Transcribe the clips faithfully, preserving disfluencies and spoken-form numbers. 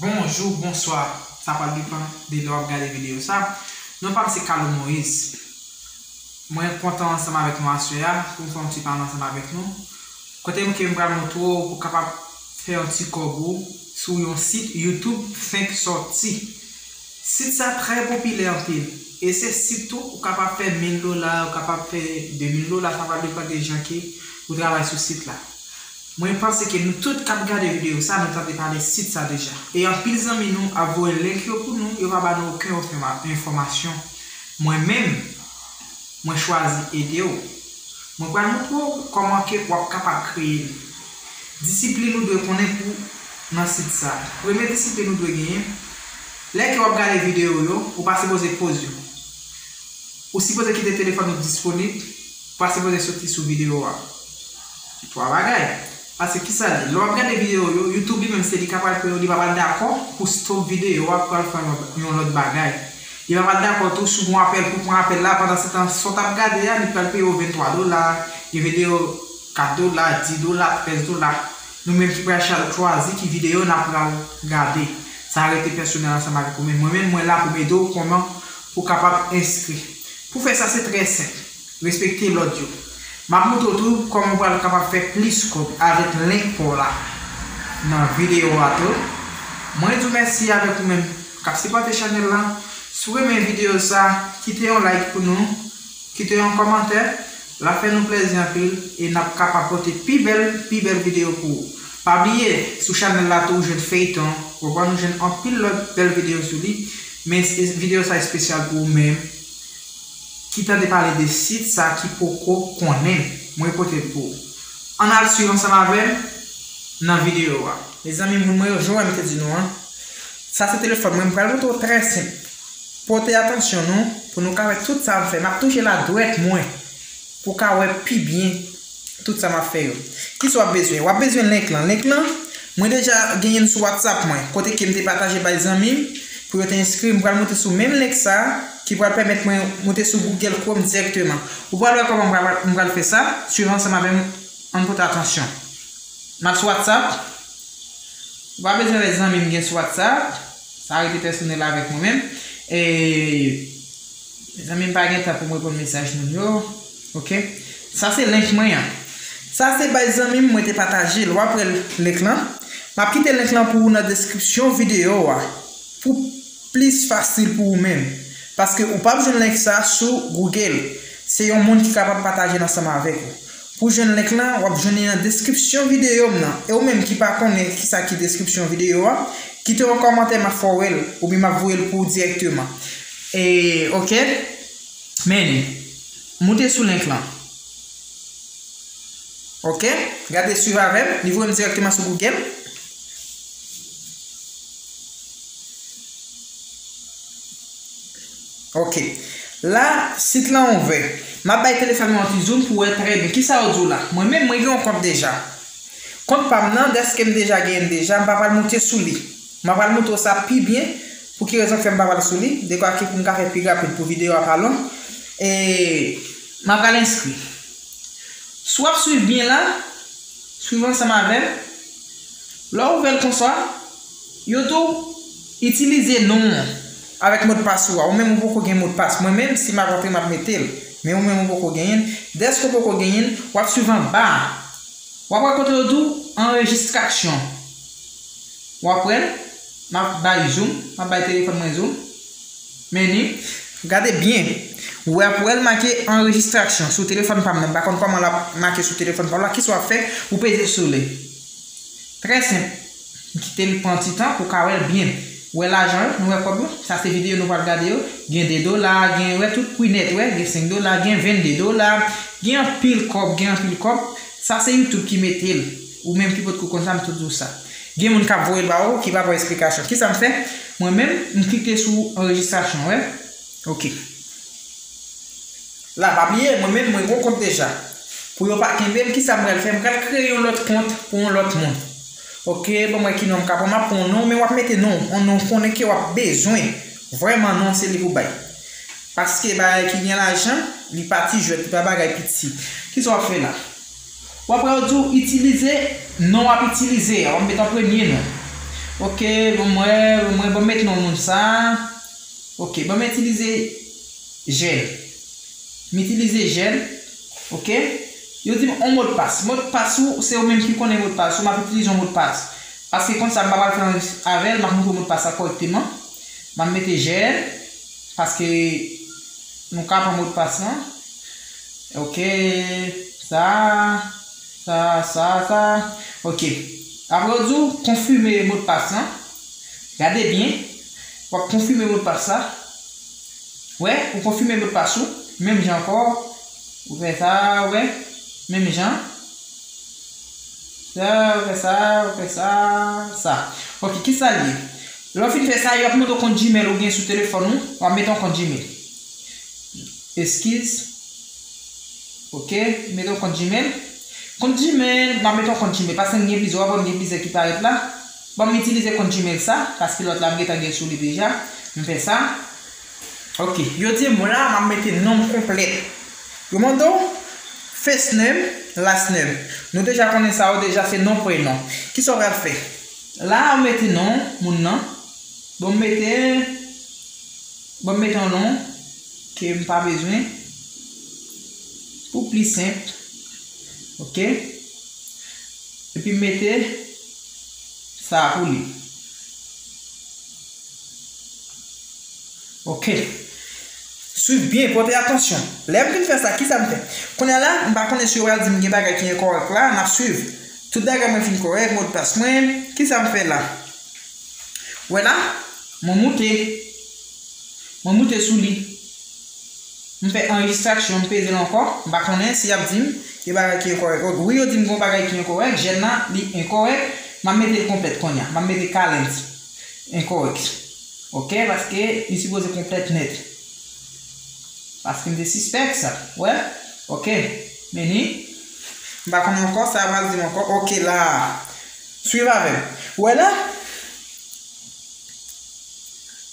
Bonjou, bonswa. Sa pral depann de lè w ap gade videyo sa. Non pa m se Carlo Moïse. Mwen kontan ansanm avèk nou aswè a pou m fè yon ti pale ansanm avèk nou. Kote m ke m pral montre w pou w kapab fè yon ti kòb ou sou yon sit YouTube fenk sòti. Sit sa trè popilè anpil. E se sit tou ou kapab fè mil dola, ou kapab fè de mil dola, sa va depann de jan ke ou travay sou sit la. Mwen panse ke nou tout k ap gade videyo sa, nou tande pale sit sa deja. E anpil zanmi nou ap voye link yo pou nou, yo pa ba nou okenn enfòma- enfòmasyon. Mwen menm, mwen chwazi ede w. Mwen pral montre w kòman ke w ap kapab kreye li. Disiplin ou dwe konnen pou nan sit sa. Premye disiplin ou dwe genyen, lè ke w ap gade videyo yo, ou pa sipoze poze yo. Ou sipoze kite telefòn ou disponib, ou pa sipoze soti sou videyo a. Twa bagay. Paske kisa li? Lè w ap gade videyo yo, YouTube li menm se li k ap pral peye w, li pa pral dakò pou stop videyo a pou al fè yon, yon lòt bagay. Li pa pral dakò tou si w gen yon apèl pou pran apèl la, pandan se tan sa w t ap gade a, li pral peye w venntwa dola, gen videyo kat dola, dis dola, trèz dola. Nou menm ki pral cha- chwazi ki videyo n ap pral gade. Sa rete pèsonèl ansanm avèk ou menm. Mwen menm, mwen la pou m ede w kòman pou w kapab enskri. Pou fè sa, se trè senp. Respekte lòd yo. M ap montre w tou kòman w pral kapab fè plis kòb avèk link pa w la nan videyo a tou. Mwen di w mèsi avèk ou menm k ap sipòte chanèl la. Si w renmen videyo sa, kite yon like pou nou, kite yon kòmantè. L ap fè nou plèzi anpil e n ap kapab pote pi bèl, pi bèl videyo pou ou. Pa bliye, sou chanèl la tou, ou jwenn feyton, ou konprann, ou jwenn anpil lòt bèl videyo sou li. Men videyo sa espesyal pou ou menm ki tande pale de sit sa ki poko konnen, mwen pote l pou ou. Ann al swiv ansanm avè m nan videyo a. Mezanmi, moun mwen yo, jan w wè m te di nou an, sa se telefòn mwen, m pral montre w trè senp. Pote atansyon nou pou nou ka wè tout sa m fè. M ap touche l a dwèt mwen pou w ka wè pi byen tout sa m ap fè yo. Kisa w ap bezwen? W ap bezwen link lan. Link lan, mwen deja genyen l sou WhatsApp mwen, kote ke m te pataje bay zanmi m pou yo te enskri. M pral monte sou menm link sa a ki pral pèmèt mwen monte sou Google Chrome dirèkteman. Ou pral wè kòman m pral, m pral fè sa. Swiv ansanm avè m, ann pote atansyon. M ap sou WhatsApp. Ou pa bezwen wè zanmi m gen sou WhatsApp. Sa rete pèsonèl avèk mwen menm. E zanmi m pa gen tan pou m reponn mesaj moun yo. Oke. Sa se link mwen an. Sa se bay zanmi m mwen te pataje l. W ap wè link lan. M ap kite link lan pou ou nan deskripsyon videyo a. Pou plis fasil pou ou menm. Paske ou p ap jwenn link sa sou Google. Se yon moun ki kapab pataje l ansanm avèk ou. Pou jwenn link lan, w ap jwenn li nan deskripsyon videyo m nan. E ou menm ki pa konnen kisa ki deskripsyon videyo a, kite yon kòmantè, m ap fòwè l, oubyen m ap voye l pou ou dirèkteman. E, oke? Men li. Moute sou link lan. Oke? Gade, swiv avè m. Li voye m dirèkteman sou Google. Oke. La, sit lan ouvè. M ap bay telefòn mwen yon ti zoom pou wè trè byen. Kisa yo di w la? Mwen menm, mwen gen yon kont deja. Kont pa m nan, dèske m deja genyen l deja, m pa pral moute sou li. M ap pral montre w sa pi byen. Pou ki rezon k fè m pa pral sou li? Dekwa ke pou m ka fè pi rapid pou videyo a pa long. E, m ap pral enskri. Si w ap swiv byen la, swiv ansanm avè m. Lè w ouvè l konsa, yo di w itilize non w avèk modpas ou a. Ou menm ou poko gen modpas. Mwen menm, si m ap antre, m ap mete l. Men ou menm ou poko genyen l. Dèske w poko genyen l, w ap swiv anba a. W ap wè kote yo di w anrejistraksyon. W ap wè l, m ap bay zoom, m ap bay telefòn mwen zoom. Men li, gade byen. W ap wè l make anrejistraksyon sou telefòn pa m nan. M pa konn kòman l ap make sou telefòn pa w la. Kisa w ap fè? Ou peze sou li. Trè senp. M kite l pran ti tan pou w ka wè l byen. W wè lajan yo, nou wè kòb yo. Sa se videyo nou pral gade yo. Gen de dola, gen, wè tout pri nèt, wè, gen senk dola, gen vennde dola, gen anpil kòb, gen anpil kòb. Sa se YouTube ki mete l. Ou menm ki potko konn sa, m tou di w sa. Gen moun k ap voye l ba ou ki pa pran esplikasyon. Kisa m fè? Mwen menm, m klike sou anrejistrasyon, wè. Oke. La, pa bliye, mwen menm, mwen gen yon kont deja. Pou yo pa kenbe m, kisa m pral fè? M pral kreye yon lòt kont pou yon lòt moun. Oke, ban m wè ki non m ka pran. M ap pran yon non, men w ap mete non, yon non w konnen ke w ap bezwen. Vrèman, non, se li pou bay. Paske bagay ki gen lajan, li pa ti jwèt, li pa bagay piti. Kisa w ap fè la? W ap wè yo di w itilize non w ap itilize a, w ap met an premye non. Ok, bon, mwen, mwen, bon, met non moun sa. Ok, bon, m itilize jèl. M itilize jèl. Ok? Yo di m yon modpas. Modpas ou, se ou menm ki konnen modpas ou. M ap itilize yon modpas. Paske konsa, m pa pral fè anrejistre avè l. M ap montre modpas la kòrèkteman. M ap mete jèl. Paske nou ka pran modpas lan. Ok. Sa, sa, sa, sa. Ok. Apre, yo di w konfime modpas lan. Gade byen. W ap konfime modpas la. Wè, ou konfime modpas ou. Menm jan ankò. Ou fè sa, wè. Menm jan. Sa, ou fè sa, ou fè sa, sa. Ok, kisa l ye? Lè w fin fè sa, y ap mande w kont Gmail ou gen sou telefòn ou. W ap mete yon kont Gmail. Eskiz. Ok, mete yon kont Gmail. Kont Gmail, m ap mete yon kont Gmail. Paske m gen plizyè, w ap wè m gen plizyè ki parèt la. Bon, m itilize kont Gmail sa, paske lòt la m gentan gen sou li deja. M fè sa. Ok, yo di m la, m ap mete non m konplèt. Yo mande w first name, last name. Nou deja konnen sa yo deja, se non, prenon. Kisa w pral fè? La, ou mete non moun nan. Bon, m mete, bon, m mete yon non ke m pa bezwen. Pou pli senp. Ok? Epi m mete sa pou li. Ok. Swiv byen, pote atansyon. Lè m fin fè sa, kisa m fè? Kounye a la, m pa konnen si yo pral di m gen bagay ki enkòrèk la, n ap swiv. Tout bagay mwen fin kòrèk, modpas mwen, kisa m fè la? Wè la, mwen moute. Mwen moute sou li. M fè anrejistraksyon, m peze l ankò. M pa konnen si y ap di m gen bagay ki enkòrèk. Wi, yo di m gen bagay ki enkòrèk. Jèn nan, li enkòrèk. M ap mete l konplèt kounye a. M ap mete kalent. Enkòrèk. Ok, paske li sipoze konplèt nèt. Paske m te sispèk sa. Wè? Ok. Meni. M pa konnen ankò, sa pral di m ankò. Ok, la. Swiv avè m. Wè la?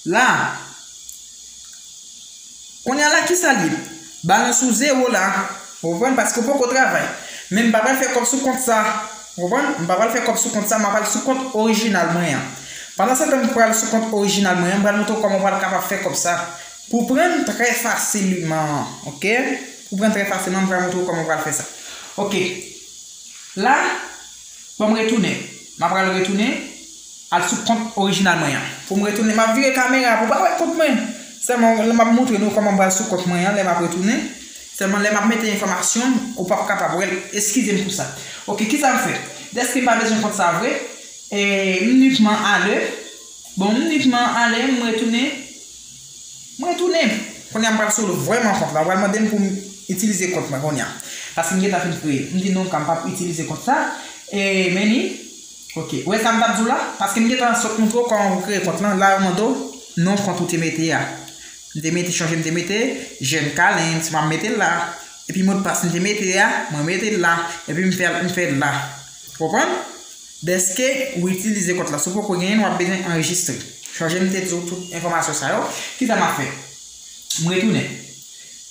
La. Kounye a la, kisa l ye? Balans ou zewo la. Ou konprann? Paske w poko travay. Men m pa pral fè kòb sou kont sa. Ou konprann? M pa pral fè kòb sou kont sa, m ap al sou kont orijinal mwen an. Pandan se tan m pral sou kont orijinal mwen an, m pral montre w kòman w pral kapab fè kòb sa. Pou prann trè fasilman, ok? Pou prann trè fasilman, m pral montre w kòman w pral fè sa. Ok. La, bon, m retounen. M ap pral retounen. Al sou kont orijinal mwen an. Pou m retounen, m ap vire kamera pou w pa wè kont mwen. Sèlman, lè m ap montre nou kòman m pral sou kont mwen an, lè m ap retounen. Sèlman, lè m ap mete enfòmasyon, ou p ap kapab wè l. Eskize m pou sa. Ok, kisa m fè? Dèske m pa bezwen kont sa vre, e, m inikman ale. Bon, m inikman ale, m retounen. M retounen. Kounye a, m pral sou vrèman kont la. Ou pral mande m pou m itilize kont mwen kounye a. Paske m gentan fin kreye. M di non, m p ap itilize kont sa. E, men ni, Ok. Ou wè sa m t ap di w la? Paske m gentan sot montre w kòman pou kreye kont lan. La, yo mande w non kont ou te mete a. M te mete, chonje m te mete Jeune Calens, m ap mete l la. Epi modpas m te mete a, mwen mete l la. Epi m fè, m fè l la. Ou konprann? Dèske ou itilize kont la. Si w poko genyen l, w ap bezwen anrejistre. Chonje m te di w tout enfòmasyon sa yo. Kisa m ap fè? M retounen.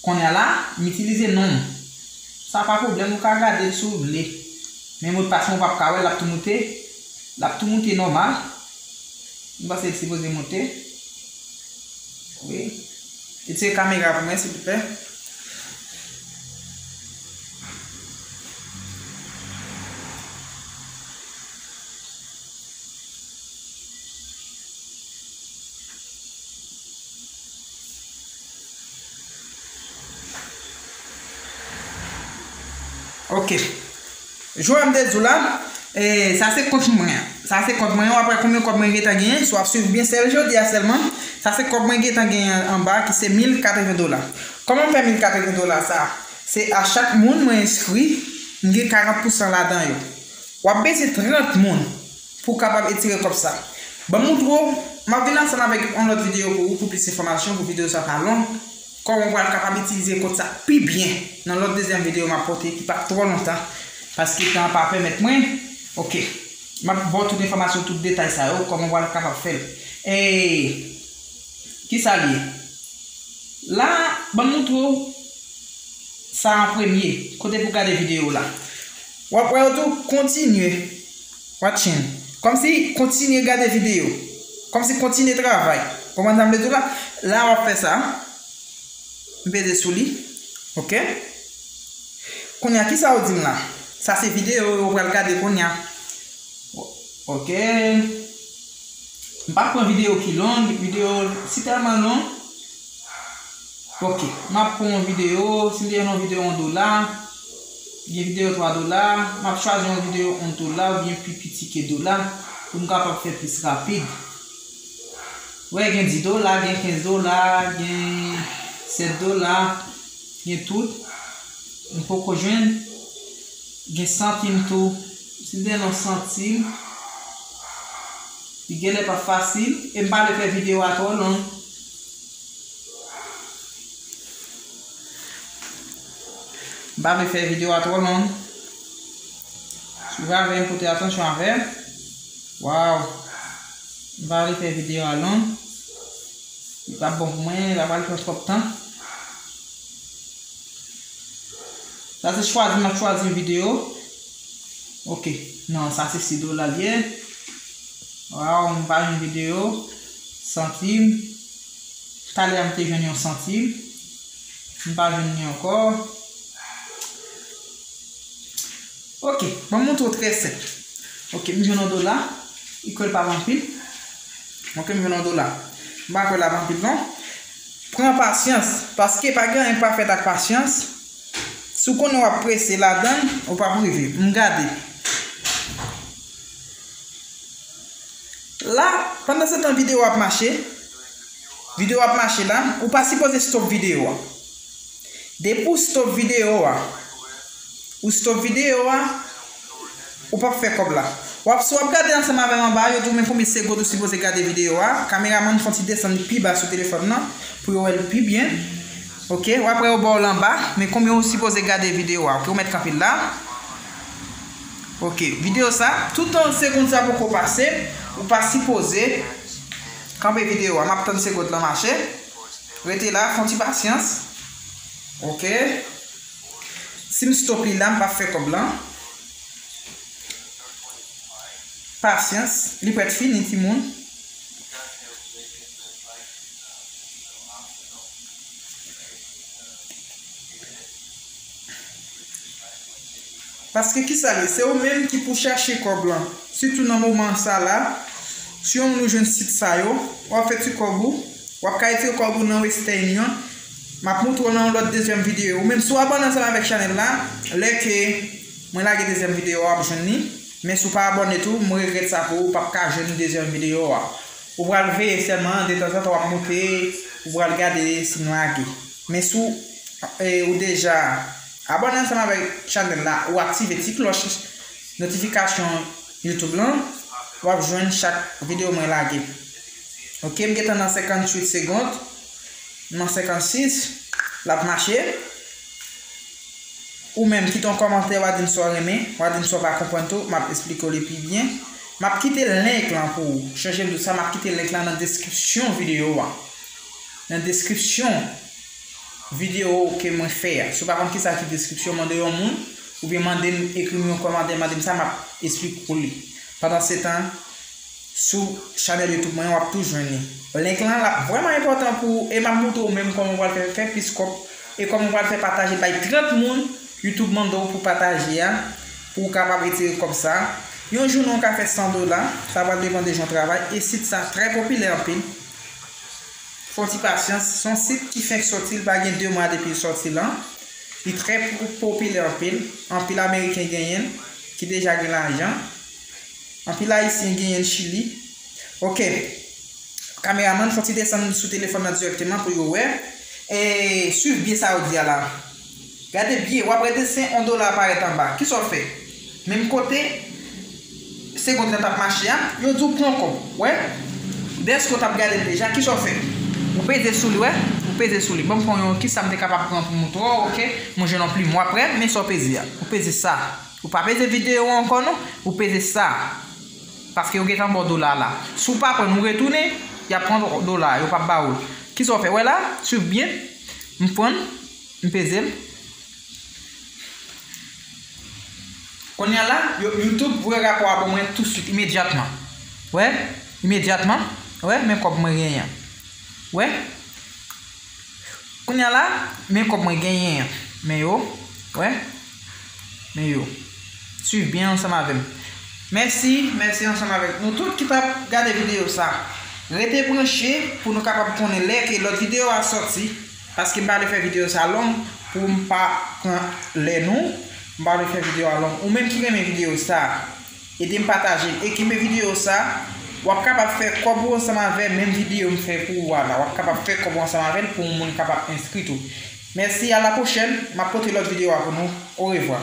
Kounye a la, m itilize non m. Sa pa pwoblèm, ou ka gade l si w vle. Men modpas mwen ou p ap ka wè l, l ap tou moute. L ap tou moute nòmal. M panse l sipoze moute. Wi. Retire kamera pou mwen, silvouplè. Ok. Jan m te di w la, e, sa se kont mwen an. Sa se kont mwen an, w ap wè konbyen kòb mwen gentan genyen. Si w ap swiv byen, sèl jodi a sèlman, sa se kòb mwen gentan genyen anba, ki se mil katreven dola. Kòman m fè mil katreven dola sa a? Se a chak moun mwen enskri, m gen karant pousan ladan yo. W ap bezwen trant moun pou w kapab etire kòb sa. Ban m montre w, m ap vin ansanm avèk yon lòt videyo pou ou, pou plis enfòmasyon, pou videyo sa pa long. Kòman w pral kapab itilize kont sa pi byen nan lòt dezyèm videyo m ap pote, ki p ap twò lontan, paske tan an pa pèmèt mwen. Ok. M ap ba w tout enfòmasyon, tout detay sa yo, kòman w pral kapab fè l. E, kisa l ye? La, ban m montre w sa an premye, kote pou gade videyo la. W ap wè yo tou kontinye. Watching. Kòmsi kontinye gade videyo. Kòmsi kontinye travay. Konprann sa m vle di w la? La w ap fè sa. M peze sou li. Oke. Kounye a, kisa w di m la? Sa se videyo yo w pral gade kounye a. Oke. M p ap pran videyo ki long. Videyo si tèlman long. Oke, m ap pran yon videyo, si m te jwenn yon videyo yon dola, gen videyo twa dola, m ap chwazi yon videyo yon dola oubyen pi piti ke dola pou m kapab fè plis rapid. Wè, gen dis dola, gen kenz dola, gen sèt dola, gen tout. M poko jwenn, gen santim tou. Si m te nan santim, li genlè p ap fasil, e m pa vle fè videyo a twò long. M pa vle fè videyo a twò long. Swiv avè m, pote atansyon avè m. Waw. M pa vle fè videyo a long. Li p ap bon pou mwen, li pa pral pran twòp tan. Sa se chwazi, m ap chwazi yon videyo. Oke. Non, sa se sis dola l ye. Waw, m pa jwenn videyo. Santim. Talè a m te jwenn yon santim. M pa jwenn li ankò. Oke, ban m montre w trè senp. Oke, m jwenn yon dola. Li kwè l pa anpil. Oke, m jwenn yon dola. M pa kwè l ap anpil non. Pran pasyans, paske pa gen anyen k pa fèt ak pasyans. Si w konnen w ap prese ladan l, ou p ap rive. M gade. La, pandan se tan videyo ap mache, videyo ap mache la, ou pa sipoze stop videyo a. Depi w stop videyo a, ou stop videyo a, ou p ap fè kòb la. W ap, si w ap gade ansanm avè m anba, yo di w men konbyen segond ou sipoze gade videyo a. Kameramann, fè yon ti desann li pi ba sou telefòn nan pou yo wè l pi byen. Oke, w ap wè yo ba w l anba, men konbyen ou sipoze gade videyo a. Oke, ou mèt kanpe l la. Oke, videyo sa, toutan segond sa poko pase, ou pa sipoze kanpe videyo a. M ap tann segond lan mache. Rete la, fè yon ti pasyans. Oke. Si m stop li la, m p ap fè kòb lan. Pasyans, li prèt fini, timoun. Paske kisa l ye? Se ou menm ki pou chache kòb lan. Sitou nan moman sa la, si yon moun ou jwenn sit sa yo, w ap fè ti kòb ou, w ap ka retire kòb ou nan Western Union. M ap montre w nan yon lòt dezyèm videyo. Ou menm si w abòne ansanm avèk chanèl la, lè ke mwen lage dezyèm videyo a, w ap jwenn li. Men si w pa abòne tou, mwen regrèt sa pou ou, w p ap ka jwenn dezyèm videyo a. Ou pral veye sèlman, detanzantan w ap monte, ou pral gade si m lage. Men si w, e, ou deja abòne ansanm avèk chanèl la, ou aktive ti klòch notifikasyon YouTube lan, w ap jwenn chak videyo mwen lage. Oke, m gentan nan senkantuit segond, nan senkannsis, l ap mache. Ou menm, kite yon kòmantè, w a di m sa w renmen, w a di m sa w pa konprann tou, m ap esplike w li pi byen. M ap kite link lan pou ou. Chanje m di w sa, m ap kite link lan nan deskripsyon videyo a. Nan deskripsyon videyo ke mwen fè a. Si w pa konn kisa ki deskripsyon, mande yon moun, oubyen mande m, ekri m yon kòmantè, mande m sa, m ap esplike w li. Pandansetan, sou chanèl YouTube mwen, w ap tou jwenn li. Link lan, l ap vrèman enpòtan pou ou, e m ap montre w menm kòman w pral fè, fè plis kòb, e kòman w pral fè pataje bay trant moun YouTube mande w pou pataje a, pou w kapab retire kòb sa. Yon jounen w ka fè san dola, sa pral depann de jan w travay, e sit sa trè popilè anpil. Fè yon ti pasyans, se yon sit ki fenk sòti, li pa gen de mwa depi l sòti lan. Li trè po-, popilè anpil, anpil Ameriken genyen l, ki deja gen lajan. Anpil Ayisyen genyen l Chili. Oke. Kameramann, fò ti desann sou telefòn nan dirèkteman pou yo wè. E swiv byen sa yo di a la. Gade byen, w ap wè desen yon dola parèt anba. Kisa w fè? Menm kote, segond lan t ap mache a, yo di w pran kòb. Wè? Dèske w t ap gade l deja, kisa w fè? Ou peze sou li, wè? Ou peze sou li. Ban m pran yon, kisa m te kapab pran pou montre w, oke? Mwen jwenn yon plim, w ap wè, men sa w peze a. Ou peze sa. Ou pa peze videyo ankò non, ou peze sa. Paske yo gentan ba w dola la. Si w pa pran l, ou retounen, y ap pran dola, yo p ap ba ou l. Kisa w fè? Wè la, swiv byen. M pran l, m peze l. Kounye a la, yo- YouTube voye rapò a ban mwen tousuit, imedyatman. Wè? Imedyatman. Wè? Men kòb mwen genyen an. Wè? Kounye a la, men kòb mwen genyen an. Men yo. Wè? Men yo. Swiv byen ansanm avè m. Mèsi, mèsi ansanm avèk nou tout ki t ap gade videyo sa. Rete branche pou nou kapab konnen lè ke lòt videyo a sòti, paske m pa vle fè videyo sa long pou m pa pran lè nou. M pa vle fè videyo a long. Ou menm ki renmen videyo sa, ede m pataje l e kenbe videyo sa. W ap kapab fè kòb ou ansanm avè menm videyo m fè pou ou a la. W ap kapab fè kòb ou ansanm avè l pou yon moun kapab enskri tou. Mèsi, a la pwochèn. M ap pote lòt videyo a pou nou. Orevwa.